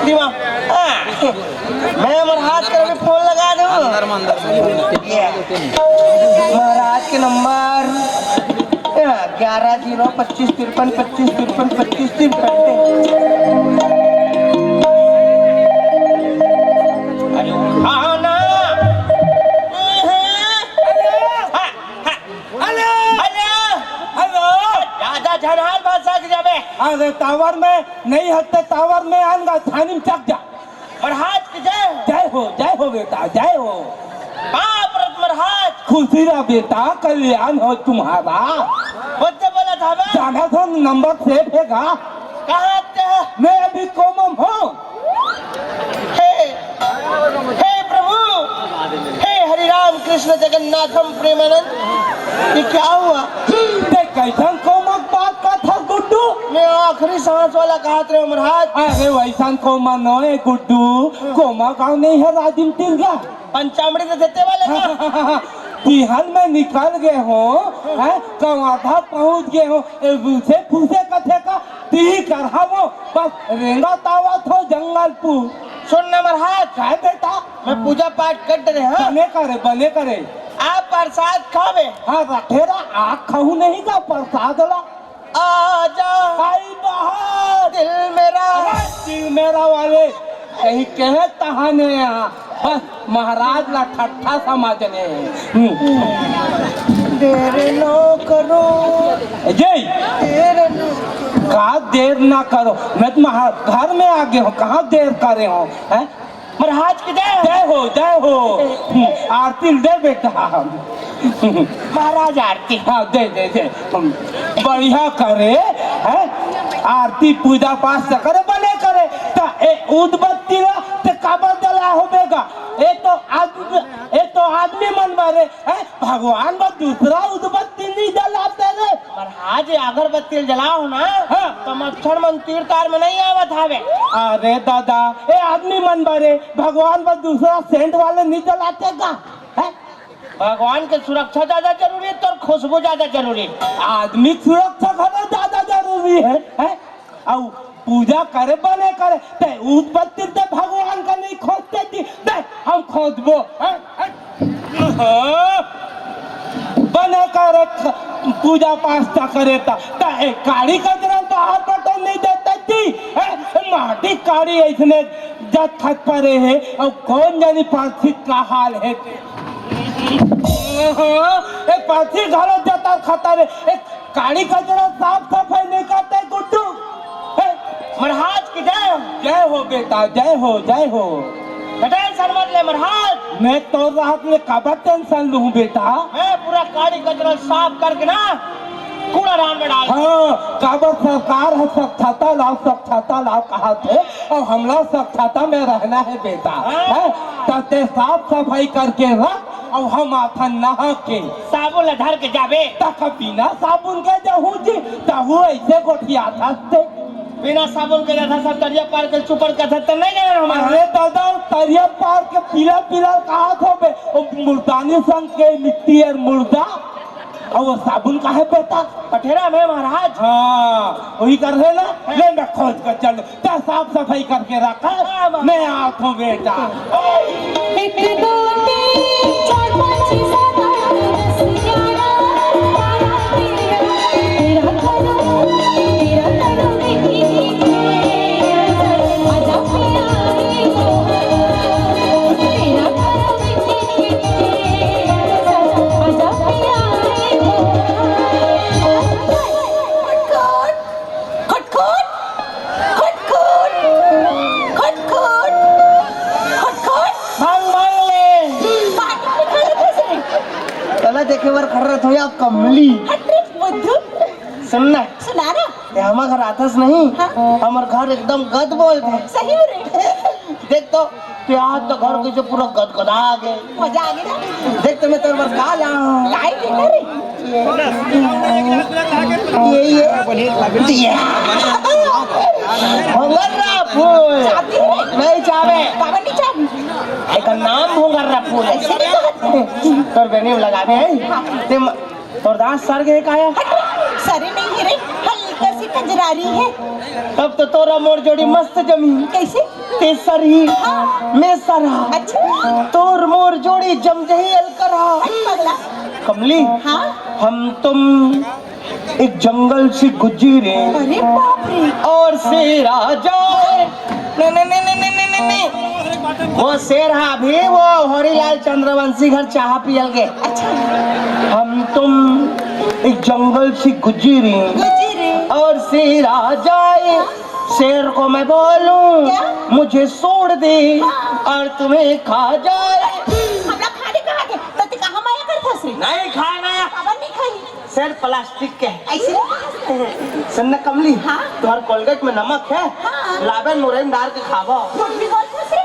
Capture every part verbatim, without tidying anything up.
दिवा। हाँ। मैं महाराज के अभी फोन लगा दूँ। अंदर में, अंदर में। ये। महाराज के नंबर, हाँ, ग्यारह ज़ीरो पच्चीस तिरपन, पच्चीस तिरपन, पच्चीस तिरपन। अरे, हाँ ना। हाँ, हाँ। हेलो। हेलो। हेलो। दादा झनहार भाषा के जाबे। अरे, टावर में नहीं हटते, टावर में आनगा, छानी में चक जा। महाराज की जय। जय हो, जय हो बेटा, जय हो। बाप रे महाराज। खुशी रहा बेटा, कल्याण हो तुम्हारा। होते बोला था मैं। जाना था, नंबर सेव है का? कहाँ ते? मैं अभी कोमा में हूँ। हे, हे प्रभु, हे हरि राम कृष्ण जगन्नाथम प्रेमानंद, ये क्या हुआ? ते कैसन कोमा के बात करत हस गुड्डू? मैं आखिरी सांस वाला कहत रहे महाराज। अरे वैसन कोमा नोहे गुड्डू, कोमा गाँव नहीं है राजिम तिरगा। पंचामृत देते वाले का? तिहन में निकल गए हो, हैं? कवाधा पहुंच गए हो, ए रूसे फूसे कथे का, ती करहावो, बस रेंगा तावत हो जंगल पू। सुन ना महाराज। काय बेटा? मैं पूजा पाठ कर रहे हैं। बने करे, बने करे। आप प्रसाद खावे। हाँ, रखे रहा, आग खाऊ नहीं का प्रसाद ला। आजा। आई बाहर। दिल मेरा। अरे, दिल मेरा वाले, कहीं कहे तहाने यहाँ, बस महाराज ला ठट्ठा समझ ले। हम्म। देर न करो। जय। देर न करो। का देर ना करो, मैं तो महा-, घर में आ गए हूँ, कहाँ देर करे हो, हैं? महाराज की जय। जय हो, जय हो। हम्म, आरती दे बेटा। महाराज आरती। हाँ, दे, दे, दे। हम्म, बढ़िया करे, हैं? आरती पूजा पाठ से करे, बने करे। त ए उदबत्ती ला ते काबर जला होबे गा? ए तो आदमी, ए तो आदमी मन मारे, हैं? भगवान बर दूसरा उदबत्ती नहीं जलाते रे। महाराज, अगरबत्ती जलाओ ना, हाँ। तो मच्छर मन तीर तार में नहीं आवत हावे। अरे दादा, ए आदमी मन बारे, भगवान बर दूसरा सेंट वाले नहीं जलाते का? हैं? भगवान के सुरक्षा ज्यादा जरूरी है, तोर खुशबू ज्यादा जरूरी है। आदमी सुरक्षा घलो ज्यादा जरूरी है, हैं? अउ पूजा करे बने करे, ते उदबत्ती ते भगवान का नहीं खोजते जी, ते हम खोजबो, हैं? हाँ, बने करे ख-, पूजा पाठ ता करे ता, ता एक काड़ी कचरा बाहर बटन नहीं देता जी, हैं? माटी काड़ी ऐसने जत खत परे है, अउ कौन जानी पार्थिव का हाल है। हाँ, एक पार्थिव घालो जता खतर है, एक काड़ी कचरा साफ सफाई नहीं करते गुड्डू। हे, महाराज की जय हो। जय हो बेटा, जय हो, जय हो। टेंशन मत ले महाराज। मैं तो रात में काबर टेंशन लूं बेटा? मैं पूरा काड़ी कचरा साफ करके ना कूड़ा रान में डाल। हाँ, काबर सरकार है स्वच्छता लाओ, स्वच्छता लाओ कहा थे, और हमला स्वच्छता में रहना है बेटा। हाँ। हैं? तब ते साफ सफाई करके रख, अउ हम आथन नहा के। साबुन ला धर के जाबे। तक बिना साबुन के जहू जी, तहू ऐसे गोठियाथस ते। बिना साबुन के जाथा सब तरिया पार के चुपड़ के धर ते नहीं जाना हमारा। अरे दादा, तरिया पार के पीला पीला कहा थो बे? ओ मुर्दानी संग के मिट्टी और मुर्दा। अउ वो साबुन का है बेटा? पठेरा में महाराज। हाँ, वही कर रहे ना। ले मैं खोज कर चल। त साफ सफाई करके रख, हाँ, बाबा। मैं आत हूँ बेटा। एक, दो, तीन, चार, पाँच, छः, सात, आठ, नौ, दस, ग्यारह, बारह, तेरह, तेरह करो, तेरह करो, देखी, देखी, आजा पिया रे, तेरह करो, देखी, देखी, आजा पिया रे। कौन? खटखट, खटखट, खटखट, खटखट। भांग, भांग ले। पानी निकाल कैसे? कला देखे बर खड़ रहे थे आप कमली। हट रे बुद्धू। सुन ना। सुना ना। ये हमर घर आथस नहीं? हाँ। हमर घर एकदम गद बोल दे। सही हो रे। देख तो, प्याज तो घर के जो पूरा गदगदा आ गए। मजा आ गया ना? देख तो मैं तेरे पर का लाऊं। काय देता रे? ये, ये। ये। भंगर्रा फूल। चाबी रे। नहीं चाबे। काबर नहीं चाबी? एकर नाम भंगर्रा फूल है। ऐसे नहीं कहते। तोर बेनी में लगावे है। हाँ। ते म-, तोर दांत सर गए का या? हट, सरे नहीं है रे, हल्का सी कजरारी है। तब तो तोरा मोर जोड़ी मस्त जमी। कैसे? ए सरही, हाँ। मैं सरहा। अच्छा। तोर मोर जोड़ी जम जही अलकरहा। अरे पगला। कमली, हाँ? हम तुम एक जंगल से गुजरे। अरे बाप रे। और शेर आ जाए। नहीं, नहीं, नहीं। वो शेर हा अभी, वो होरीलाल चंद्रवंशी घर चाह पियल के। अच्छा। हम तुम एक जंगल से गुजरे। गुजरे। और शेर आ जाए। शेर को मैं बोलूं, क्या? मुझे छोड़ दे हाँ। और तुम्हें खा जाए। हमला खाने कहा थे, तो ते कहाँ माया करत हस रे? नहीं खाना। काबर नहीं खाई? शेर प्लास्टिक के है। ऐसे नहीं कहा थे। सुन ना कमली, हाँ? तुम्हार कोलगेट में नमक है? हाँ। लाबे मुरई में डाल के खाबो। कुछ भी बोलत हस रे?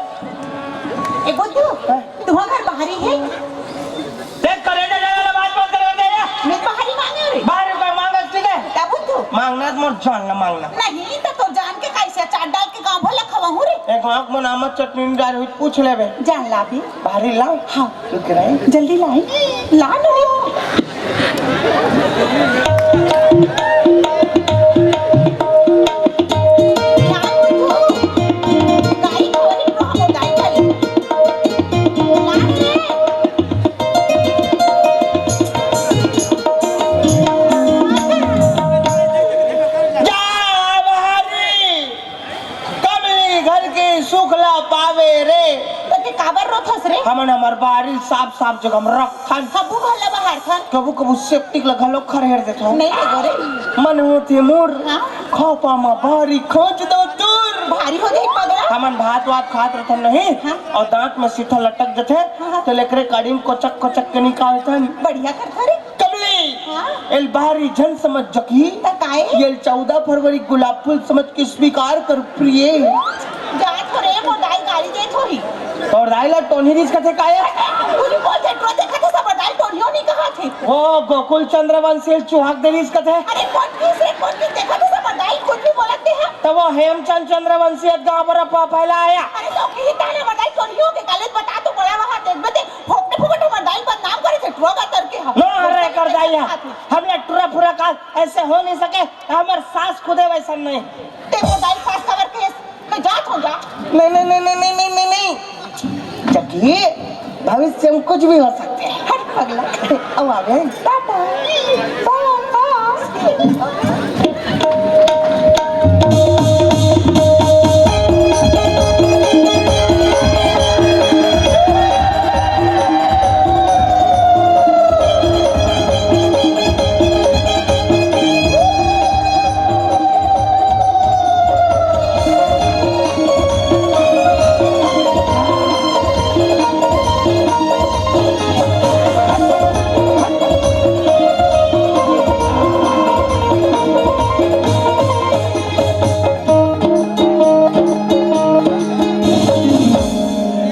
ए बुद्धू, हाँ? तुम्हार घर बाहरी है? देख, करेजा जाए वाला बात मत कर दे रे। मैं बाहरी मांगे रे। बाहरी का मांगत, ठीक है? क्या बुद्धू? मांगना तो मोर जान ला मांगना। नहीं, तो तोर जान के कैसे अचार डाल के गाँव भर ला खवाहूँ रे? एक आँख में नामक चटनी डाल हुई, पूछ लेबे। जान ला भी। बाहरी लाओ। हाँ। रुक रहे। जल्दी लाई। ला ना रे। ला बुद्धू। गाई को नहीं, गाई को नहीं। ला रे। जा बाहरी, कमली घर के सुख ला पावे रे। तो ते काबर रोथस रे? हमन हमर बारी साफ साफ जगह में रखथन। हबू भला बाहर थन। कभू कभू सेप्टिक ला घलो खरहेर देथन। नहीं रे गोरे। मन होथे मोर। हाँ? खोपा म भारी खोंच दो दूर। भारी हो जाई पगला। हमन भात वात खात रथन नहीं, हाँ। और दांत में सीथा लटक जथे, हाँ, हाँ। तो लेकरे काड़ी में कोचक कोचक के निकालथन। बढ़िया करथा रे। कमली, हाँ। एल भारी झन समझ जकी। त काए? एल चौदह फरवरी गुलाब फूल समझ के स्वीकार कर प्रिय। जात हो रे, मोर दाई गाली देत होही। तोर दाई ला टोनही रिस कथे काए? तू नहीं बोल दे, ड्रो देखत हे, सब दाई टोनही नहीं कहा थे। ओ गोकुल चंद्रवंशी ल चुहक दे रिस कथे। अरे कोन किस रे, कोन किस देखत हे, सब दाई कुछ भी बोलत हे। तब वो हेमचंद चंद्रवंशी अत गाँव पर अफवाह फैलाया। अरे तो की ताने बताई टोनही के काले बता तो बड़ा वहाँ देख बते, फोकटे फोकटे हमर दाई बदनाम करे थे, ड्रो का तर के हम। नो, अरे कर दाई है। हमने टुरा फुरा का ऐसे हो नहीं सके, हमर सास खुदे वैसा नहीं। ते मोर दाई पास काबर केस? मैं जात हूँ, जा। नहीं, नहीं, नहीं। जकी, भविष्य में कुछ भी हो सकते हैं। हट पगला। अब आ गए। टाटा।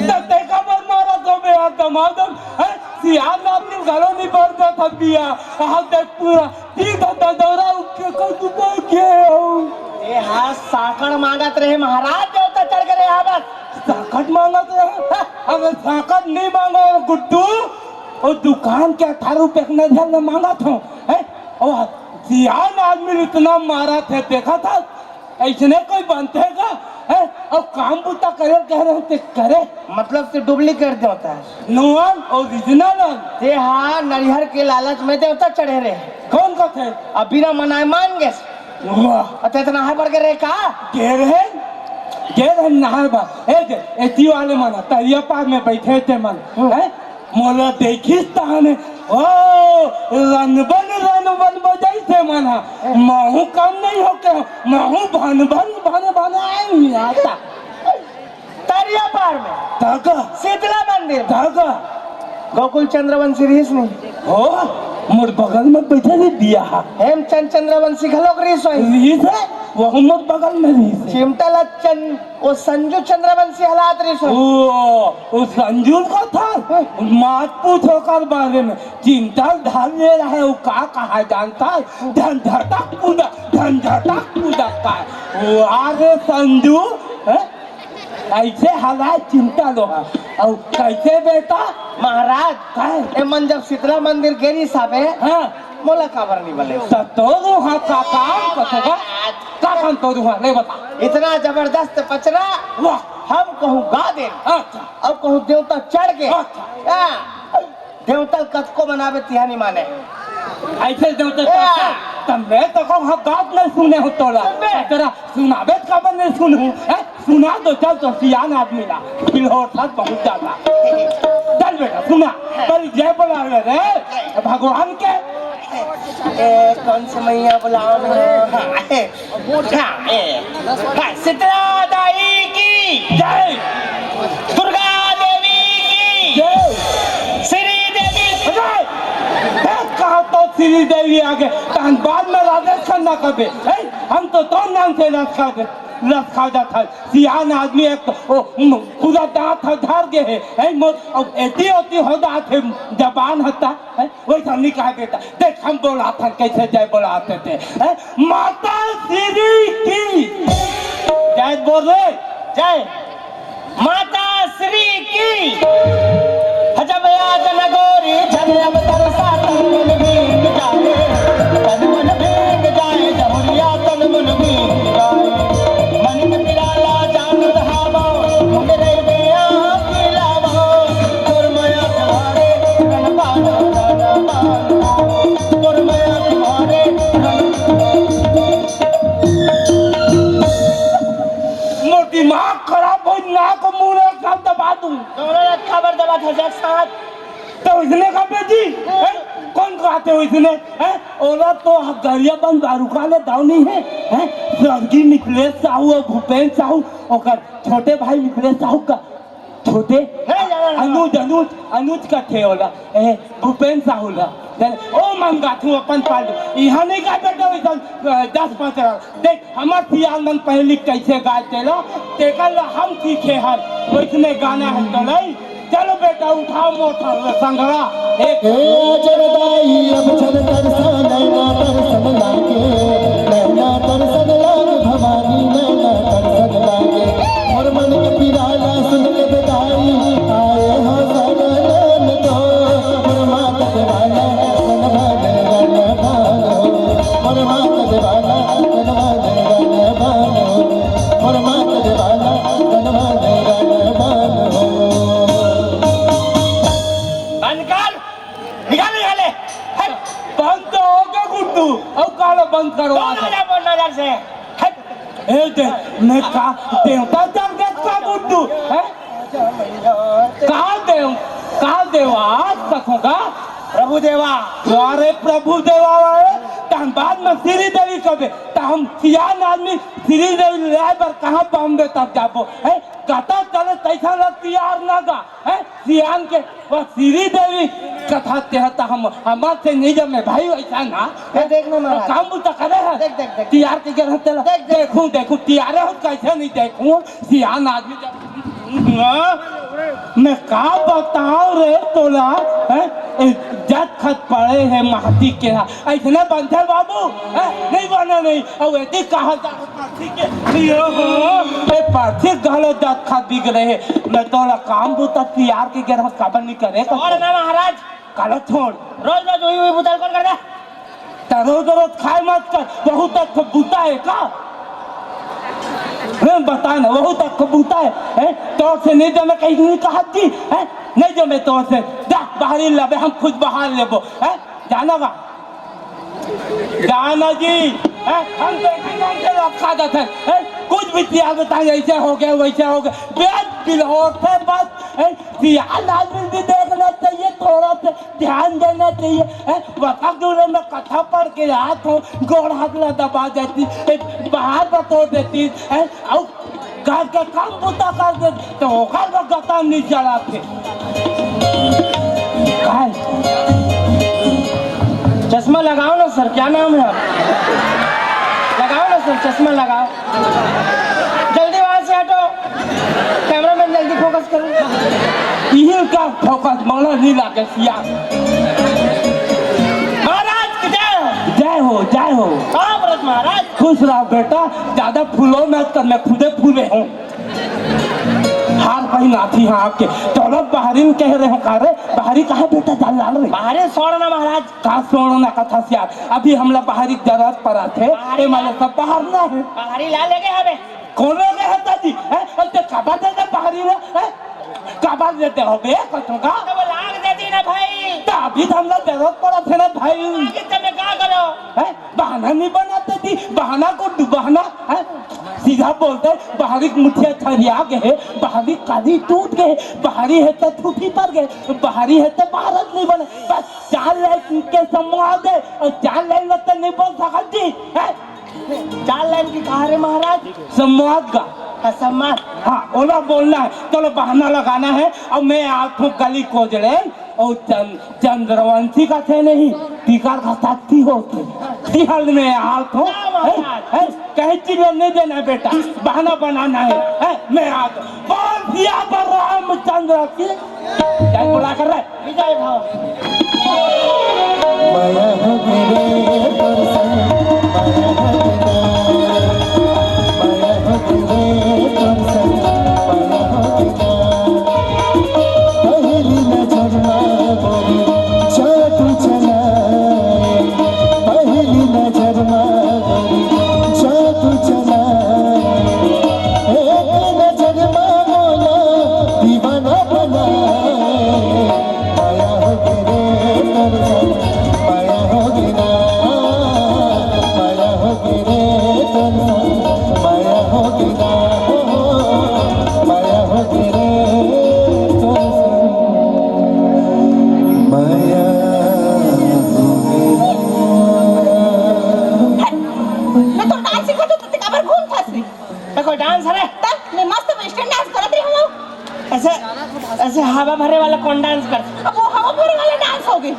त तेका बर मारत हो बे, आ दमादम, हैं? सियान आदमी घलो नहीं बढ़ जात हतिया। आ देख पूरा तीन घंटा दौरा उठ के कर तू बैठ गए हो। ए हा, सांकड़ मांगत रहे महाराज, देवता चढ़ के रहे आबस। सांकड़ मांगत रहे? अबे सांकड़ नहीं मांगो गुड्डू, वो दुकान के अठारह रुपए के नजर में मांगत हो, हैं? वो सियान आदमी इतना मारा थे, देखा था? ऐसने कोई बनथे का? हैं? अउ काम बुता करे कह रहे हो ते करे। मतलब ते duplicate देवता हे। नुआन original अन। ते हा नरिहर के लालच में देवता चढ़े रहे। कौन कथे? अब बिना मनाए मान गेस। वाह। अते इतना हाय बढ़ के रहे का? गे रहे, गे रहे नहाए बा। ए जे, एती वाले मन, तरिया पार में बैठे ते मन। हम्म। हैं? मोला देखिस तहने, ओ, रनबन, रनबन बजाइस हे मन ह। महू कम नहीं हो के, महू भन, भन, भन, भन आए मियाता। तरिया पार में। धागा। शीतला मंदिर में। धागा। गोकुल चंद्रवंशी रहिस नहीं। हो, मोर बगल में बैठे रही दिया हा। हेमचंद चंद्रवंशी घलोक रहिस होही। रहिस हे, वो मोर बगल में रहिस हे। चिमटा लच्चन वो संजू चंद्रवंशी हलात रहिस होही। ओ, वो संजू का था? हाँ। मत पूछो ओकर बारे में। चिंता धार ले रहा है, वो का कहा जानता है? झंझटक कूदा, झंझटक कूदा का। वो अरे संजू, हैं? ऐसे हला चिंता लो है। और कैसे बेटा? महाराज, हैं? ए मन जब शीतला मंदिर गेरी साबे, हाँ। मोला काबर नहीं बले? त तोर उहाँ का काम कथोगा? का काम तोर उहाँ? ले बता। इतना जबरदस्त पचरा। वाह। हम कहूँ गा दे, अच्छा। अब कहूँ देवता चढ़ के, अच्छा। हाँ, देवता कतको मनाबे तिहा नहीं माने। ऐसे देवता ए। चढ़ के, तब मैं तो कहूँ हाँ, गात नहीं सुने हो तोला। सुनबे। तेरा सुनाबे तो काबर नहीं सुनहूँ, हैं? सुना दो, चल तो सियान आदमी ला। बिलहोर था बहुत ज्यादा। चल बेटा, सुना। पर जय बोला रे, भगवान के। ए, कौन से मैया बुलाओ ना? हाँ, ए, हाँ, ए, हाँ, शीतला दाई की जय। दुर्गा देवी की जय। श्री देवी की अरे, ए, कहा तो श्री देवी आगे, तहन बाद में राजेश खन्ना कबे, ए, हम तो तोर नाम से रस खा दे, रस खा जात है। सियान आदमी एक तो, ओ, म, पूरा दांत ह धर गे हे, ए, मोर, अब एती ओती हो जात हे, जबान हता, ए, वैसा नहीं कहा बेटा। देख, हम बोलाथन, कैसे जय बोलाथे ते, हैं? माता श्री की जय बोल रे। जय माता श्री की। जब याद न गोरी झल अब तरसा तन मन भीग जाए, तन मन भीग जाए, जहुरिया तन मन भीग जाए। मन के पिराला जान दहावा, मुंडरे गया पिलावा, तोर माया तुम्हारे रन पाना, रन पाना। मोर दिमाग खराब होई, नाक मुंह ला सब दबा दूं। तोरा ला काबर दबा था जग साथ? तो इसने का बेटी, हैं? कौन कहते हो इसने, हैं? ओला तो गरियाबंद बारूका ले दाव नहीं है, हैं? स्वर्गीय मिथिलेश साहू और भूपेन साहू, ओकर छोटे भाई मिथिलेश साहू का छोटे नहीं, नहीं, नहीं, नहीं। अनुज, अनुज, अनुज कथे ओला। ए, भूपेन साहू ला। चल, ओ मंगा तू अपन पाल। इहाँ नहीं गा बेटा वैसन, अ, दस पाँच रहा। देख, हमर सियान मन पहली कैसे गाय तेला, तेकर ला हम सीखे हन। वैसने गाना है चलई। चलो बेटा, उठाओ मोटर संगड़ा। एक ए जरदाई अब छन तरसा नैना तरसन लागे, नैना तरसन लागे भवानी, नैना तरसन लागे। मोर मन के पिराला सुन के बेदाई, आए हो सगनन तो। मोर मात देवाला, गन भाले गन भालो। मोर मात देवाला, गन भाले गन भालो। मोर मात देवाला, गन भाले गन भालो। बंद कर, निकाल, निकाल ले। हट। बंद तो हो गया गुड्डू, अब काला बंद करवा दो। नजर बोल, नजर से। हट। ए दे, मैं का देवता चढ़ गया का गुड्डू, हैं? का देव, का देव आज तक होगा? प्रभु देवा। अरे प्रभु देवा वाले, तहन बाद में श्री देवी कबे, त हम सियान आदमी श्री देवी लाए बर कहाँ बॉम्बे तक जाबो, हैं? कता चले तैसा ला तियार ना गा, हैं? सियान के वो श्री देवी कथा तेहता हम, हमार से नहीं जमे भाई, वैसा ना। ये देख ना महाराज। काम बुता करे है। देख, देख, देख। तियार के गिरह तेला। देख, देख। देखूं, देखूं, तियारे हो कैसे नहीं देखूं, सियान आदमी जब, हाँ? मैं का बताओ रे तोला, हैं? ए, जत खत पड़े है महती के हा। ऐसने बनथे बाबू, हैं? नहीं बने नहीं। अब एती कहा जा पाथी के, ये हो, ए पाथी घलो जात खा बिगड़े हे। मैं तोला काम बुता तियार के गिरह काबर नहीं करे? छोड़ ना महाराज। काला छोड़। रोज रोज वही, वही बुता ल कौन करथे? त रोज रोज खाए मत कर, बहुत अच्छा बुता है का? हैं, बता ना, बहुत अच्छा बुता है, हैं? तोर से नहीं जमे कहीं नहीं कहा जी, हैं? नहीं जमे तोर से, जा बाहरी लाबे, हम खुद बाहर लेबो, हैं? जाना बा। जाना जी, हैं? हम तो एक ही नाम से रखा जाता है, हैं? कुछ भी तियार बताए, ऐसे हो गए, वैसे हो गए, बेच बिल होते बस, हैं? सियान आदमी भी देखना चाहिए, थोड़ा सा ध्यान देना चाहिए, हैं? बता दूं रे, मैं कथा पढ़ के आत हूँ, गोड़ हाथ ला दबा देती, ए, बाहर बतोड़ देती, हैं? अउ घर के काम बुता कर दे, तो ओकर बर गता नहीं चलाथे। काय? चश्मा लगाओ ना सर, क्या नाम है आपका? लगाओ ना सर, चश्मा लगाओ। जल्दी वहां से हटो, कैमरामैन जल्दी फोकस करो। इही का फोकस माना नहीं लागे सिया। महाराज की जय हो। जय हो, जय हो। हाँ, भरत महाराज। खुश रहो बेटा, ज्यादा फूलो मत कर, मैं खुदे फूले हूँ। हार पहिनाथी हाँ आपके। चलो बाहरी में कह रहे हो का रे? बाहरी कहाँ बेटा जान लाल रे? बाहरी सोड़ना महाराज। का सोड़ना कथा सियार? अभी हमला बाहरी जरूरत पड़ा थे, बाहरी ए माले ला-, सब बाहर ना है। बाहरी ला लेगे हमें। कौन लोग है दादी? हैं? अब तो खबर दे दे बाहर। अरे रे, हैं? काबर देते हो बे, कथों का? तो वो लाग देती ना भाई। तो अभी तो हमला जरूरत पड़ा थे ना भाई। आगे तो मैं क्या करो? हैं? बहाना नहीं बनाते थी, बहाना को डुबाना, हैं? सीधा बोलते, बाहरी मुठिया छरिया गए, बाहरी कली टूट गए, बाहरी है तो ठूठी पर गए, बाहरी है तो भारत नहीं बने। बस चार लाइन के संवाद है और चार लाइन में तो नहीं बोल सकती, हैं? चार लाइन की कहा रे महाराज? संवाद का। हाँ, संवाद। हाँ, ओला बोलना है। चलो, बहाना लगाना है। अब मैं आत हूँ गली कोजड़े और चंद-, चंद्रवंशी का थे नहीं, टीकर का साथी हो थे। तिहल में आत हूँ। क्या महाराज? हैं? हैं? कहीं चिल्लो नहीं देना है बेटा, बहाना बनाना है। हैं? मैं आत हूँ। बोल सियावर रामचंद्र की जय। बोला कर रहे। विजय भव। माया होगे रे तोर संग, माया होगे ना। माया होगे रे तोर संग, माया होगे ना। पहली नजर मा गोरी जादू चलाए, पहली नजर मा गोरी जादू चलाए। एक नजर मा मोला दीवाना बनाए। माया होगे रे तोर संग, माया होगे ना। माया होगे रे तोर संग, माया होगे ना। हो, हो, माया होगे रे तोर संग, माया होगे ना। हट, मैं तो डांस सिखात हूँ, तू काबर घूमत हस रे? देखो, डांस हरे। तब मैं मस्त वेस्टर्न डांस करत रही हूँ। ऐसे, ऐसे हवा भरे वाला कौन डांस करता? अब वो हवा भरे वाला डांस होगे।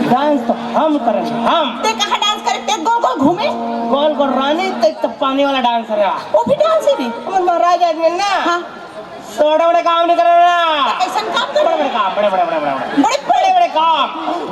डांस तो हम करेंगे, हम। ते कहाँ डांस करे? ते गोल गोल घूमे। गोल गोल रानी, ते तो पानी वाला डांस हरे। वो भी डांस ही नहीं। हमर महाराज आदमी ना। हाँ। छोटे मोटे काम नहीं करना। कैसन काम कर? बड़े बड़े काम, बड़े बड़े, बड़े बड़े, बड़े बड़े, बड़े बड़े काम,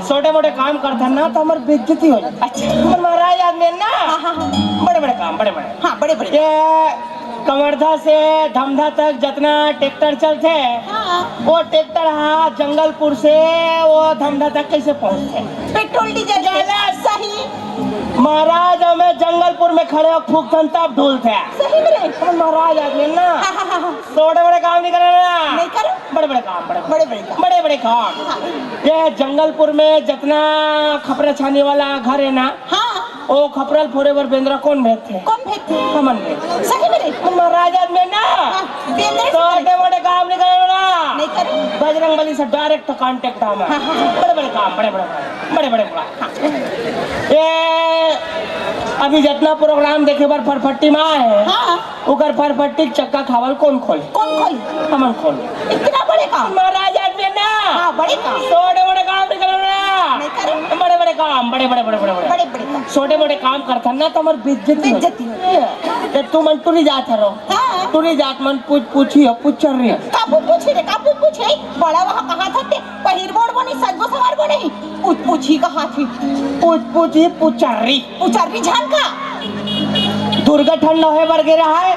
छोटे मोटे काम करता ना तो हमर बेइज्जती हो जाता। अच्छा। हमर महाराज आदमी है ना। हाँ, हाँ, हाँ। बड़े बड़े काम, बड़े बड़े। हाँ, बड़े बड़े। ये कवर्धा से धमधा तक जितना ट्रैक्टर चलते, हाँ। वो ट्रैक्टर हा जंगलपुर से वो धमधा तक कैसे पहुँचते? पेट्रोल डीजल से। गलत। सही। महाराज हमें जंगलपुर में खड़े हो फूकथन तब ढूलते। सही में रे? हमर महाराज आदमी ना। हाँ, हाँ, हाँ, हाँ। छोटे बड़े काम नहीं करना ना। नहीं करो। बड़े बड़े काम, बड़े बड़े बड़े काम। बड़े बड़े काम। हाँ। ये जंगलपुर में जितना खपरा छानी वाला घर है ना, हाँ। वो खपरा ल फोरे बर बेंदरा कौन भेजते? कौन भेजते? हमन भेजते। सही में रे? महाराज आदमी ना। हाँ, बेंदरा से छोटे मोटे काम नहीं करना ना। नहीं करो। बजरंग बली से डायरेक्ट कॉन्टैक्ट हमारा। हाँ, हाँ, हाँ। बड़े बड़े काम, बड़े बड़े काम, बड़े बड़े काम। हाँ। ये अभी जितना प्रोग्राम देखे बर फरफट्टी में आए हैं, हाँ। ओकर फरफट्टी के चक्का खावल कौन खोले? कौन खोले? हमन खोले। इतना बड़े काम? महाराज आदमी है ना। हाँ, बड़े काम। छोटे मोटे काम नहीं करना ना। नहीं करे। बड़े बड़े काम, बड़े बड़े, बड़े बड़े, बड़े। बड़े बड़े काम। छोटे मोटे काम करथन ना तो हमर बेइज्जती हो। बेइज्जती हो। ये तुमन टुरी जात हरो। हाँ। टुरी जात मन पूछ पूछी हो, पूछ चल रही है। का पूछ पूछी रे, का पूछ पूछे? बड़ा वहाँ कहा था ते, पहिर बोड़ बोनी, सजबो सवार बोनी। पूछ पूछी कहा थी। पूछ पूछी, पूछ चल रही। उचर्री झन का? दुर्गा ठंडा होए बर गे रहा है,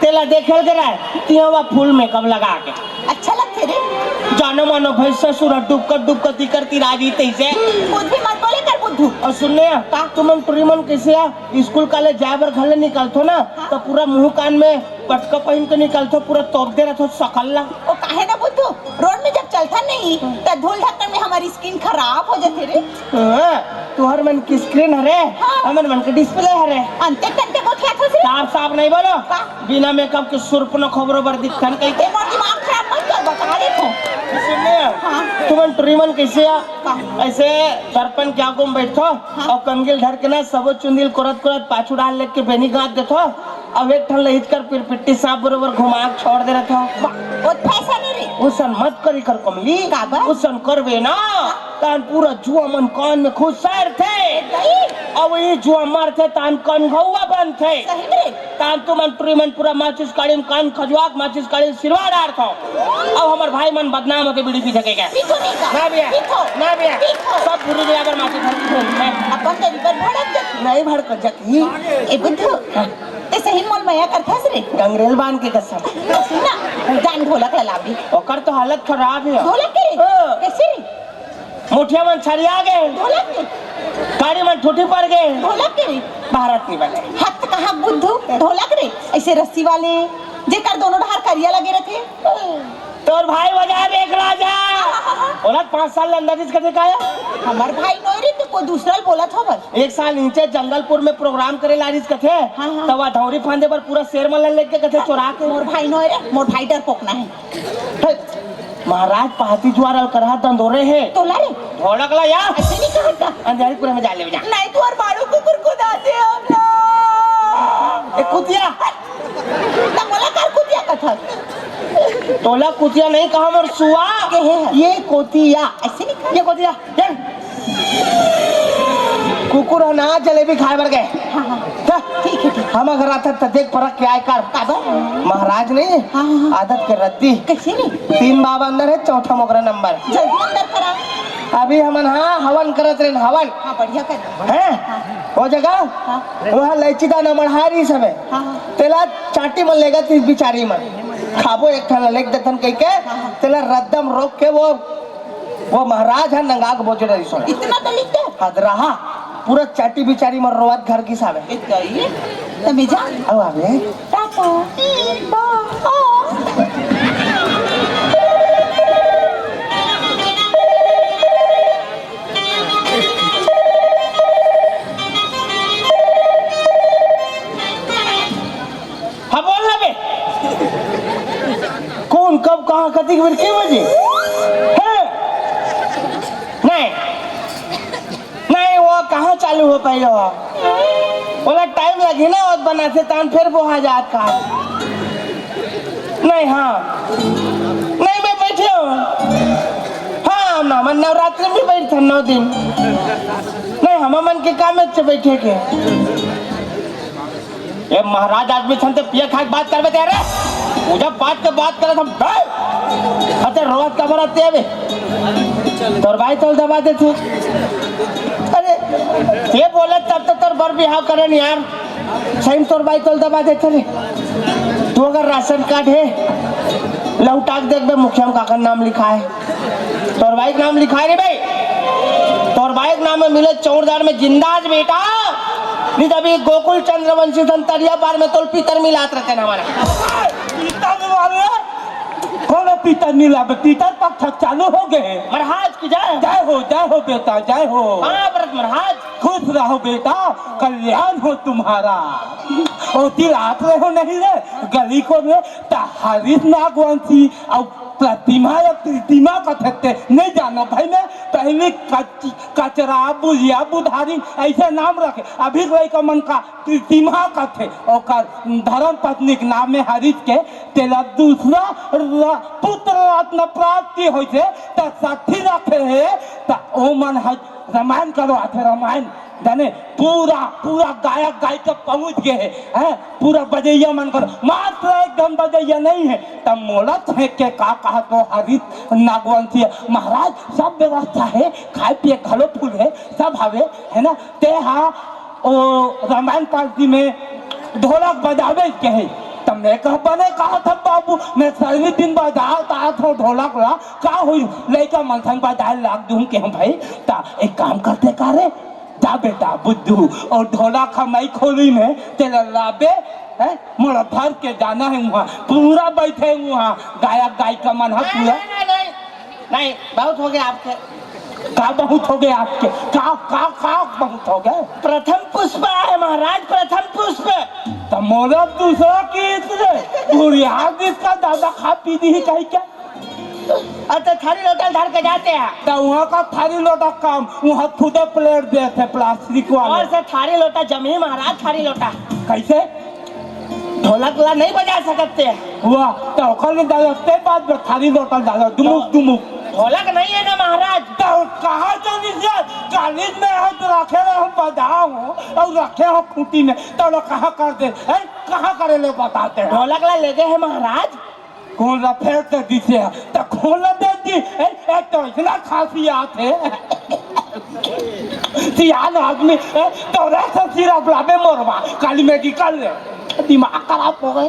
तेला देखे ल गे रहा है, तिहा वा फुल मेकअप लगा के। अच्छा लगथे रे। जानो मानो भई ससुर ह डुबकत डुबकत इकर तीर आ जही तइसे। कुछ भी मत बोले कर बुद्धू। अउ सुन ने, का? तुमन टुरी मन कइसे आ? स्कूल कॉलेज जाए बर घर ले निकलथो ना, हाँ। त पूरा मुंह कान में पटका पहिन के निकलथो, पूरा तोप दे रहिथो सकल ला। ओ काहे ना बुद्धू, रोड में जब चलथन नहीं, त धूल धक्कड़ में हमर स्किन खराब हो जाथे रे। हाँ, तुहर मन के स्क्रीन हरे, हाँ। हमर मन के डिस्प्ले हरे। अंते तंते गोठियाथस रे। साफ साफ नहीं बोलो। का? बिना मेकअप के सुरपनो खबरो बर दिखथन कहिके। ए, मोर दिमाग खराब मत कर, बता दे तो। सुन ले, हाँ। तुमन टुरी मन कइसे आ? का? ऐसे दर्पण के आगू में बैठथो, हाँ। अउ कंघी ल धर के ना सबो चुंदी ल कोरत कोरत पाछू डाल लेके बेनी गांथ देथो। अब एक ठन लहिच कर पिरपिट्टी सांप बरोबर घुमा के छोड़ दे रहिथो। बहुत फैशन है रे। उसन मत करी कर कमली। काबर? उसन करबे ना, तान पूरा जुआ मन कान में घुसरथे। गई? अब ये जुआ मारथे, तान कान घौआ बनथे। सही में? तान तुमन टुरी मन पूरा माचिस काड़ी में कान खजुआ के माचिस काड़ी में सिरवा डारथो। अब हमर भाई मन बदनाम होथे बीड़ी पीथे के। पीथो नहीं का? ना भैया। पीथो। ना भैया। पीथो। सब बुरी जगह पर माचिस खरीद। अपन तेरी पर भड़क जाती। नहीं भड़क जाती। ए बुद्धू। हाँ। ते सही मोल मया करथस रे? गंगरेल बांध के कसम। सुन ना, जान ढोलक ला लाबी। ओकर तो हालत खराब है। ढोलक के रे? ओ। कैसे रे? मुठिया मन छरिया गे। ढोलक के? गाड़ी मन ठूठी पड़ गे। ढोलक के रे? भारत नहीं बने। हत कहा बुद्धू, ढोलक रे? ऐसे रस्सी वाले, जेकर दोनों डहार करिया लगे रहिथे। ओ, तोर भाई बजा रे एक राजा। ओला पाँच साल ले अंदर रिस कथे काया? हमर भाई नोय रे, ते कोई दूसरा ल बोलत हवय। एक साल नीचे जंगलपुर में प्रोग्राम करे ला रिस कथे। हाँ, हाँ। तब धौरी फांदे बर पूरा शेर मन ला लेके कथे चोरा के। मोर भाई नोय रे, मोर भाई डरपोकना हे। हे, महाराज पहाती जुआर अउ करहा दंदोरे हे। तोला रे? ढोलक ला या। अइसे नइ कहत का? अंधेरी पूरा में जा ले जा। नहीं तो और मारू कुकुर कुदाते हम ना। ए कुतिया। त मोला कर कुतिया कथस? तोला कुतिया नहीं कहा मोर सुआ। के हे? ये कोतिया। अइसे नइ कहा। ये कोतिया। चल। कुकुर ह ना जलेबी खाए बर गए। हाँ, हाँ। चल। ठीक है, ठीक। हम अगर आथन त देख परख के आए कर। काबर? महाराज नहीं है? हाँ, हाँ, हाँ। आदत के रद्दी। कइसे नहीं? तीन बाबा अंदर है, चौथा मोकरा नंबर। जल्दी अंदर करा। अभी हमन हाँ हवन करत रहेन, हवन। हाँ, बढ़िया कर। हैं? हाँ। वो जगह? हाँ। वहाँ लैची दाना मढ़ारी सब है। हाँ, हाँ। तेला चाटी मन लेगा तीस बिचारी मन। खाबो एक ठन लेग देथन कह के, हाँ, हाँ। तेला रद्दम रोक के वो वो महाराज ह नंगा के बोजो डरिस ओला। इतना तो लिख दे। हदराहा, पूरा चाटी बिचारी म रोवत घर गिस आवे। ए दई, त मैं जा। अउ आवे। टाटा। बाय। हाँ, बोल ना बे। कौन, कब, कहाँ, कतिक बेर, के बजे? हैं? नहीं। नहीं, वो कहाँ चालू हो पाई हो? ओला टाइम लगी ना, ओत बनाथे तान फिर बोहा जात का। नहीं, हाँ। नहीं, मैं बैठे हूँ। हाँ, हमन नवरात्रि में बैठथन नौ दिन। नहीं, हम मन के काम है, बैठे के। ए महाराज, आदमी सन ते पिए खाए के बात करबे ते रे। पूजा पाठ के बात करत हम बे। अच्छा, रोवत काबर आते अबे? तोर बाई तोल दबा देथे। अरे, ये बोलत तब तो तोर बर बिहाव करे नहीं यार। सही में तोर बाई तोल दबा देथे रे। तू अगर राशन कार्ड है, लौटा के देख बे, मुखिया में काकर नाम लिखा है। तोर बाई के नाम लिखाए रे भाई, तोर बाई के नाम में मिले चौरदार में जिंदा आज बेटा, नहीं तो अभी गोकुल चंद्रवंशी धन तरिया पार में तोल पीतर मिलात रहते ना हमारा। पीतर वाले? कौन पीतर मिला बे? पीतर पक ठक चालू हो गए। महाराज की जय। जय हो, जय हो बेटा, जय हो। हाँ, व्रत महाराज। खुश रहो बेटा, कल्याण हो तुम्हारा। ओ दिल आत रहे हो नहीं रे, गली को रे, ता हरीश नागवंशी, और प्रतिमा या प्रतिमा कथे ते नहीं जानो भाई, मैं पहले कच-, कचरा, बुझिया, बुधारी ऐसे नाम रखे। अभी लइका मन का प्रतिमा कथे, ओकर धर्म पत्नी के नाम में हरीश के, तेला दूसरा र-, पुत्र रत्न प्राप्ति होइसे, त साठी रखे हे, त ओ मन ह रामायण करवाथे, रामायण। जाने, पूरा, पूरा गायक गायिका पहुंच गए हे, हैं? पूरा बजैया मन कर, मात्र एकदम बजैया नहीं है। तब मोला छेक के का कहा तो हरीश नागवंशी, महाराज, सब व्यवस्था है, खाए पिए घलो फूल है, सब हवे, है ना? ते हा, ओ, रामायण पार्टी में ढोलक बजावे के है। तब मैं कह, बने कहा था बाबू, मैं सही दिन बजाओ ता था ढोलक ला, का हुई? लइका मन संग बजाए लाग दूं के हम भाई, ता एक काम करते का रे, जा बेटा बुद्धू, और ढोलक हम आई खोली में तेला लाबे, हैं? मोला भर के जाना है वहाँ, पूरा बैठे वहाँ, गायक गायिका मन हा पूरा। नहीं, नहीं, नहीं, नहीं, बहुत हो गया आपके। का बहुत हो गया आपके? का, का, का बहुत हो गया? प्रथम पुष्प आए महाराज, प्रथम पुष्प। तो मोला दूसरा किस रे? बुढ़िया जिसका दादा खा पी दी कहीं क्या? अच्छा, थारी लोटा धर के जाते हैं। तो वहाँ का थारी लोटा काम, वहाँ खुदे प्लेट देते प्लास्टिक वाले। और से थारी लोटा जमी महाराज, थारी लोटा। कैसे? ढोलक ला नहीं बजा सकते। वाह, तो ओकर में डालते बाद में थारी लोटा डालो, दुमुक, दुमुक। ढोलक नहीं है ना महाराज। तो कहाँ जानी से? कालीज में हाथ रखे रहो, बजाओ, और रखे हो खूंटी में, तो लोग कहाँ कर दे, हैं? कहाँ करे ले बताते हैं? ढोलक ला ले गए हैं महाराज। कौन ला फेर दे दीसे? त कौन ला दे दी? ए, ए, तो इतना खांसी आत हे। सियान आदमी, ए, तो रे से सिरप लाबे मोरवा, काली मेडिकल ले। दिमाग खराब हो गए।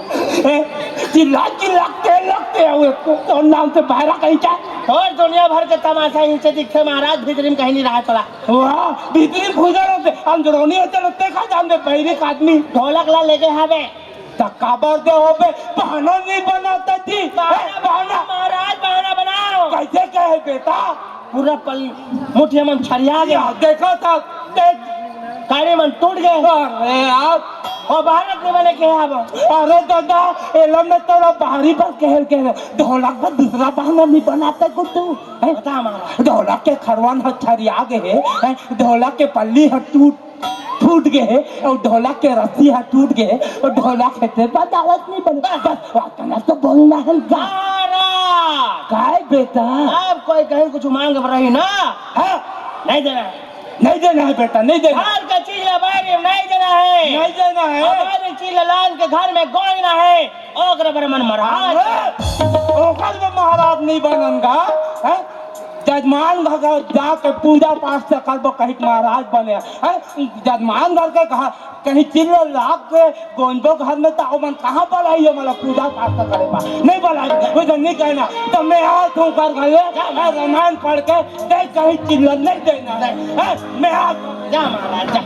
ए, चिल्ला चिल्ला के लगते हुए, तो नाम से बहरा कहीं क्या? और दुनिया भर के तमाशा इनसे दिखते महाराज, भीतरी में कहीं नहीं रहा चला। वाह, भीतरी में घुसर होते, अंदरोनी होते, लगते खा जान दे, बहरी का आदमी। ढोलक ला लेके हावे। त काबर दे होबे? बहाना नहीं बनाता जी। बहाना, हैं? बहाना बेटा, पूरा पल मुठिया मन छरिया गया। देखा था, देख। काड़ी मन टूट गए। अरे यार। और भारत नहीं बने के अब। अरे दादा, एला में तोरा बाहरी पर कहल के ढोलक पर दूसरा बहाना नहीं बनाता कुछ तू, हैं? बता हमारा। ढोलक के खरवन ह छरिया गए, हैं? ढोलक के पल्ली ह टूट, टूट गए, और ढोलक के रस्सी ह टूट गए, और ढोलक हेते बजावत नहीं बने। बस, बस, वतना तो बोलना है गा। तारा। काय बेटा? अब कोई कहीं कुछ मांग रही ना? हाँ। नहीं देना है। नहीं देना है बेटा, नहीं देना। घर का चीज ला बाहर नहीं देना है। नहीं देना है। हमारी चीज ला लान के घर में गोइना है। ओकरे बर मन महाराज। अरे, ओकर में महाराज नहीं बनन गा, हैं? जजमान घर जाके पूजा पाठ से करबो, कहीं महाराज बने, हैं? जजमान घर के घर, कहीं चिल्लो लाग के गोंजबो घर में, तो ओमन कहाँ बुलाही हमला पूजा पाठ से करे बा? नहीं बुलाही, वो तो नहीं कहना। तो मैं आ तू कर घर ले, मैं रामायण पढ़ के, देख कहीं चिल्लो नहीं देना है, हैं? मैं आ जा महाराज, जा।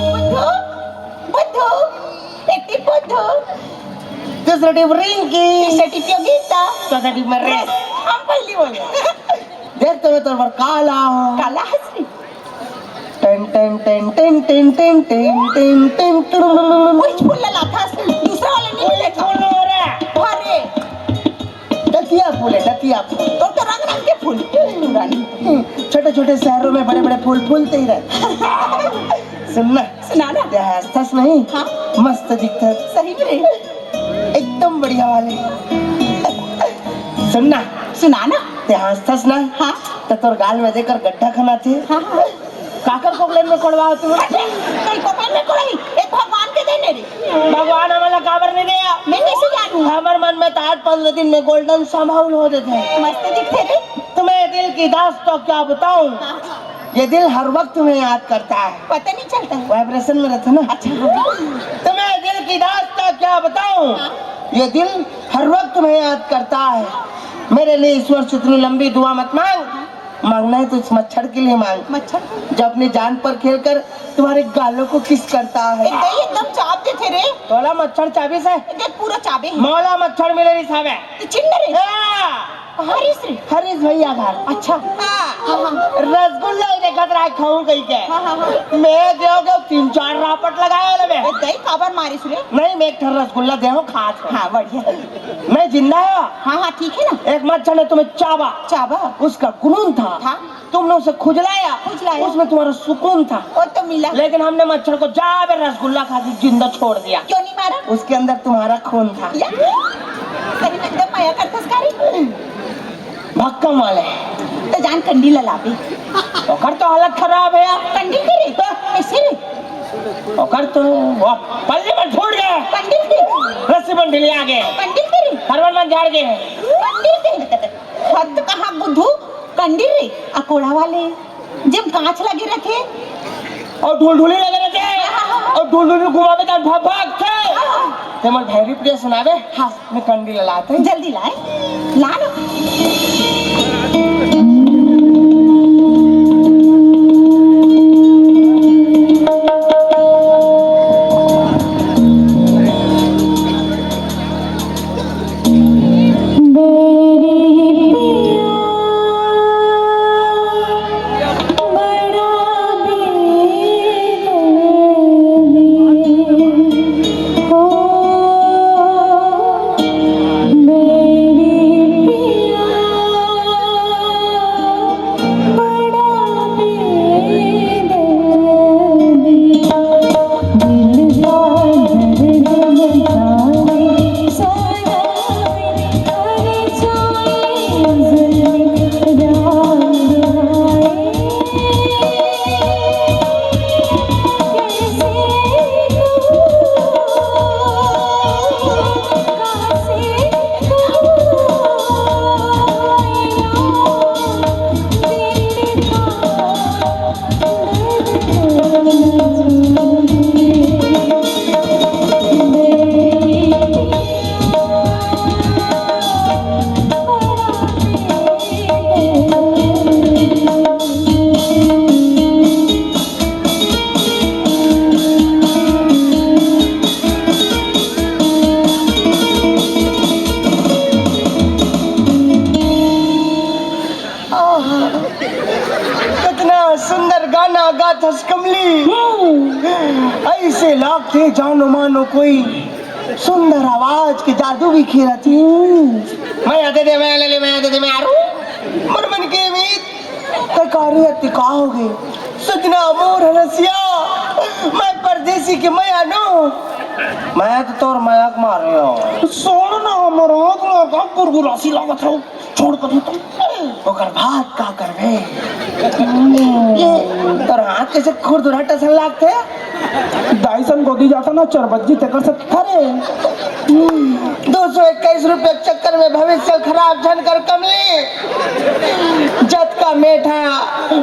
बुद्धू, बुद्धू, एक टिप बुद्धू। दूसरा टिप रिंकी। तीसरा टिप योगिता। चौथा टिप मैं रे। हम पहली बोले। देख तो मैं तोर पर काला हूँ। काला हंस रही। Ten, ten, ten, ten, ten, ten, ten, ten, ten, ten. वही फूल ला था, दूसरा वाला नहीं मिले था। फूल हो रहा है। अरे। दतिया फूल है, दतिया फूल। तो, तो रंग रंग के फूल। रंग। छोटे छोटे शहरों में बड़े बड़े फूल फूलते ही रहते। सुन ना। सुना ना। ते हंसथस नहीं? हाँ। मस्त दिखथस। सही में रे। एकदम बढ़िया वाले। सुन ना। सुना ना। ते हंसथस ना? हाँ। त तोर गाल में देकर गड्ढा खना थे। हाँ, हाँ। काकर कोकलेन में कोड़वा तू? अरे, कहीं कोकलेन में कोड़ई? एक भगवान के देने रे। भगवान हमला काबर नहीं दिया? मैं कैसे जानू? हमर मन में तो आठ पंद्रह दिन में गोल्डन संभाल हो देते हैं। मस्त दिखते रे। तुम्हें दिल की दास्तां क्या बताऊं? हाँ, हाँ। ये दिल हर वक्त तुम्हें याद करता है। पता नहीं चलता है। वाइब्रेशन में रहता ना। अच्छा। तुम्हें दिल की दास्तां क्या बताऊं? हाँ। ये दिल हर वक्त तुम्हें याद करता है। मेरे लिए इस वर्ष इतनी लंबी दुआ मत मांग। मांगना है तो इस मच्छर के लिए मांग। मच्छर? जो अपनी जान पर खेलकर तुम्हारे गालों को किस करता है। ए, दई एकदम चाब देथे रे। तोला मच्छर चाबिस हे? देख पूरा चाबे हे। मोला मच्छर मिले रिस हवे। तो चिन्ह रे। हाँ। हरीश रे। हरीश भैया घर। अच्छा। हाँ। हाँ, हाँ। रसगुल्ला ही देखत रहा खाऊं कहीं के। हाँ, हाँ, हाँ। मैं गयो गयो तीन चार रापट लगाया ले मैं। ए, दई काबर मारिस रे? नहीं, मैं एक ठन रसगुल्ला दे हूँ, खा तो। हाँ, बढ़िया। मैं जिंदा है। हाँ, हाँ, ठीक है ना। एक मच्छर ने तुम्हें चाबा। चाबा। उसका गुनून था। था। तुमने उसे खुजलाया। खुजलाया। उसमें तुम्हारा सुकून था। वो तो मिला। लेकिन हमने मच्छर को जाबे रसगुल्ला खा के जिंदा छोड़ दिया। क्यों नहीं मारा? उसके अंदर तुम्हारा खून था। या? सही में एकदम मया करथस का रे? भक्कम वाले। तो जान कंडी ला लाबे। ओकर तो हालत खराब है यार। कंडी के रे? कैसे रे? ओकर तो वो पल्ली में फूट गए। कंडी के? रस्सी बंध लिया आगे। कंडी के रे? हरवन मन झाड़ गए। कंडी के? हद कहाँ बुद्धू? कंडी रे? अकोड़ा वाले। जेम कांच लगे रथे। और ढुलढुली लगे रथे। हाँ, हाँ, हाँ। और ढुलढुली घुमावे त भग भग थे। हाँ। ते मोर भैरी प्रिया सुनावे। हाँ। मैं कंडी ला लात हूँ। जल्दी लाए। ला ना। कितना सुंदर गाना गाथस कमली। ऐसे लागथे जानो मानो कोई सुंदर आवाज के जादू भी खेलत हे। मया दे दे, मया ले ले, मया दे दे, मया रू। मोर मन के मीत, तकारिया तिका हो गए। सजना मोर रसिया, मैं परदेसी के मया नो। मैं तो तोर मया के मारे हो। छोड़ ना, हमर आँख लगा गुरगुरासी लागत हो। छोड़ कभी तो। ओकर बाद का करबे? ये तोर हाथ कैसे खुरदुरा टसन लागथे? दाई सन गोदी जाता ना चरबज्जी तेकर से थरे। दो सौ इक्कीस रुपये के चक्कर में भविष्य खराब झन कर कमली। जतका मेठा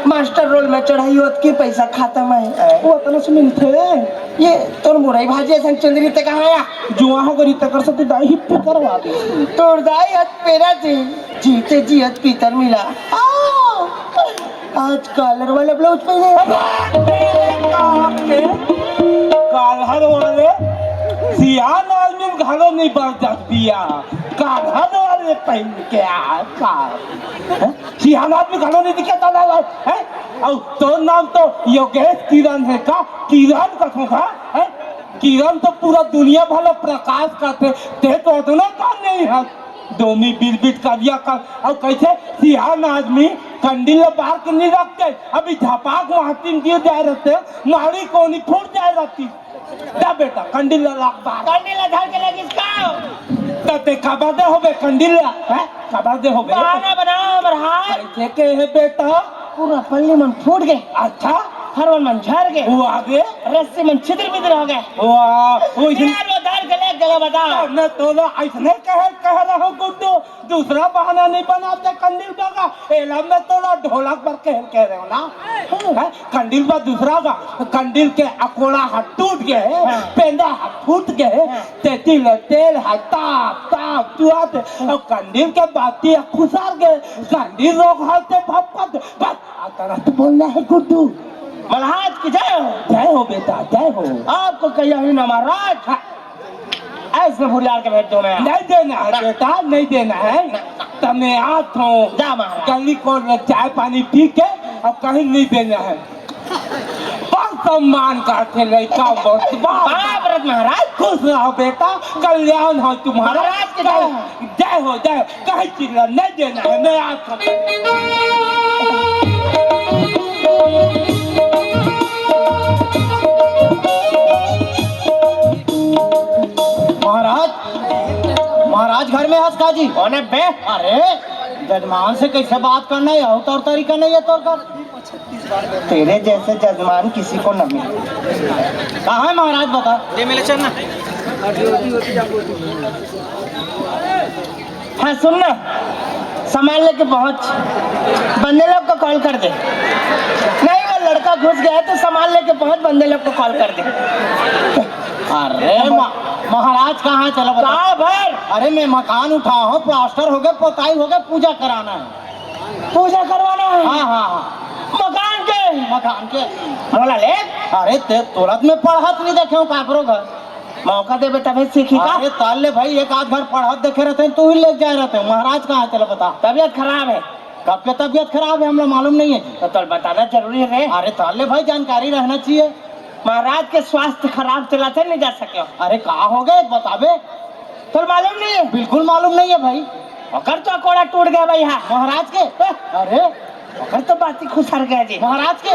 मास्टर रोल में चढ़ाई ओतकी पैसा खाता मैं। वो अतना से मिलथे। ये तोर मुरई भाजी असन चुंदरी ते कहाँ आया? जुआ हो गरी तेकर से तू दाई हिप्पी करवा दे। तोर दाई हत पेरा जी। जीते जियत पीतर मिला। आ, आज कॉलर वाला ब्लाउज पहने। अबे, तेरे काम के कॉलर वाले सियान आदमी में घालो नहीं बांध जात बिया। कॉलर वाले पहन के आ, का? हैं? सियान आदमी घालो नहीं दिखे तो ना, हैं? और तोर नाम तो योगेश किरण है का? किरण कथों का, हैं? किरण तो पूरा दुनिया भर प्रकाश करथे, ते तो उतना काम नहीं है। दोमी बिरबिट करिया कर, अउ कइसे सियान आदमी कंडील ल बार के नहीं रखते, अभी झपाक मारतिन गिर जाए रहते, मारी कोनी फूट जाए रहती। जा बेटा, कंडील ल लाग बार। कंडील ल धर के लगिस का? त ते काबर दे होबे कंडील ल, हैं? काबर दे होबे? बहाना बनाओ, हमर हाथ। कइसे के हे बेटा? पूरा पल्ली मन फूट गए। अच्छा? हरवन मन झर गए। वो आगे? रस्सी मन छितिर बितिर हो गए। वाह, वो इतने यार, वो धर के ले गला बताओ। मैं तो ना ऐसने कहे, कह रहा हूँ गुड्डू, दूसरा बहाना नहीं बनाते कंडील बगा। एला मैं तो ना ढोलक पर कह, कह रहे हो ना। हैं? कंडील बा दूसरा बा, कंडील के अकोड़ा हाथ टूट गए, हाँ। पेंदा हाथ फूट गए, हाँ। तेती ले तेल हाथ ताप, ताप, तुआते, हाँ। और कंडील के बाती खुसार गए, कंडील रोग हाथ से भपकत, बस, अतना तो बोलना है गुड्डू। महाराज की जय हो। जय हो बेटा, जय हो। आपको कहिया ही ना महाराज। हाँ। ऐसे भुरियार के भेज दो मैं। नहीं देना है ना। बेटा, नहीं देना है। ना। तब मैं आत हूँ। जा महाराज। गली कोर में चाय पानी पी के और कहीं नहीं देना है। बहुत सम्मान करते लड़का, बहुत बाप। बाप रत महाराज। खुश रहो बेटा, कल्याण हो तुम्हारा। महाराज की जय। जय हो, जय हो। कहीं चिल्ला नहीं देना है, मैं आपको। महाराज, महाराज घर में हस का जी? कौन है बे? अरे, जजमान से कैसे बात करना है, और तौर तरीका नहीं है तोर का। तेरे जैसे जजमान किसी को न मिले। कहाँ है महाराज, बता। ये मिले चल ना। हाँ, सुन ना, सामान लेके पहुंच, बंदे लोग को कॉल कर दे। नहीं, वो लड़का घुस गया है, तो सामान लेके पहुंच, बंदे लोग को कॉल कर दे। अरे मा-, महाराज कहाँ है? चलो बताओ। कहाँ भर? अरे मैं मकान उठा हूँ, प्लास्टर हो गए, पोताई हो गए, पूजा कराना है। पूजा करवाना है? हाँ, हाँ, हाँ। मकान के? मकान के। मोला ले। अरे ते तुरंत में पढ़त नहीं देखे हूँ काकरो घर। मौका देबे तभे सीखी का? अरे ताल ले भाई, एक आध घर पढ़त देखे रहते हैं, तू ही ले जाए रहते हैं। महाराज कहाँ है, चलो बता। तबीयत खराब है। कब के तबीयत खराब है, हमरा मालूम नहीं है जी। तो तोल बताना जरूरी है रे। अरे ताल ले भाई, जानकारी रहना चाहिए। महाराज के स्वास्थ्य खराब चला थे, नहीं जा सके। अरे का हो गए, बताबे। तोल मालूम नहीं है? बिल्कुल मालूम नहीं है भाई। ओकर तो अकोड़ा टूट गया भाई, हाँ। महाराज के? अरे ओकर तो बाती खुसर गया जी। महाराज के?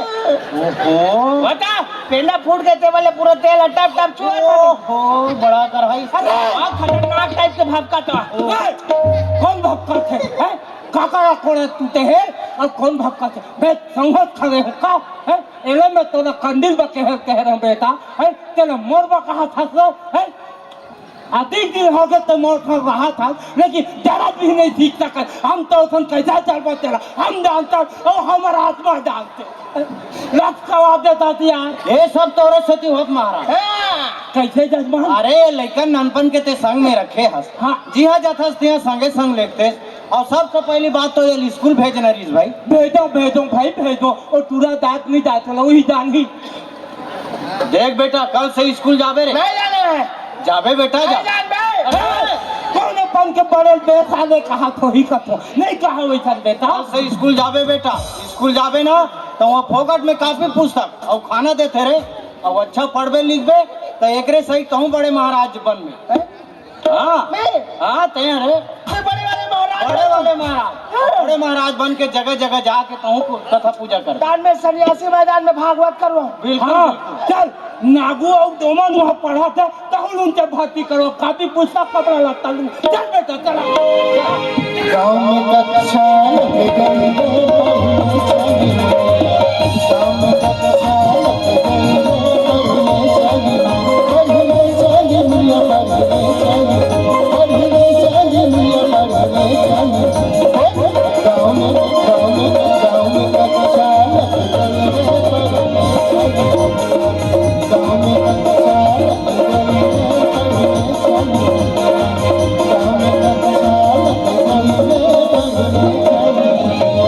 ओहो। बता, पेंदा फूट गए ते वाले पूरा तेल टप टप चुआ था। ओहो, बड़ा कर भाई। अरे, बहुत खतरनाक टाइप के भपका था। ओए, कौन भपका थे? हैं? काका का कोड़े टूटे हैं और कौन भपका थे? बे, संगत खड़े हो का? हैं? एले में तोला कंडील बा कह, कह रहे हैं बेटा। हैं? तेरे मोर बा कहा था सो? हैं? अधिक दिन हो गए तो मोर पर रहा था, लेकिन जरा भी नहीं सीख सका। हम तो उसन कैसा चल पाते रहा, हम जानते, और हमारा आत्मा जानते। लत सवाब देता थी यार। ये सब तोरे सेती होत महाराज। हाँ। कैसे जजमान? अरे लइकन ननपन के ते संग में रखे हस। हाँ। जिहाँ जाथस तिहाँ संगे संग लेगतेस। और सबसे पहली बात तो ये स्कूल भेजना रहीस भाई। भेजो, भेजो भाई, भेजो। और टूरा दांत नहीं दांत वाला, वही जान ही। देख बेटा, कल से स्कूल जाबे रे। नहीं जाना है। जाबे बेटा, नहीं जा। जान बे। अरे, कौन है के बड़े बेटा ने कहा थोही कथो, नहीं कहा वैसा बेटा। से स्कूल जाबे बेटा, स्कूल जाबे ना, तो वहाँ फोकट में कापी पुस्तक अउ खाना देथे रे, अउ अच्छा पढ़बे लिखबे, तो एकरे सही कहूँ बड़े महाराज बनबे। हाँ, मैं? हाँ, तैयार है। मैं बड़े वाले महाराज बड़े वाले महाराज, हाँ। बड़े महाराज बन के जगह जगह जाके कहूँ कथा पूजा कर। दान में सन्यासी मैदान में भागवत करो। बिल्कुल, हाँ, बिल्कुल। चल, नागू अउ डोमन वहाँ पढ़ा था, तहुल उनसे भर्ती करो, कापी पुस्तक कपड़ा लत्ता लू। चल बेटा, चला। गाँव में कक्षा लग गई रे।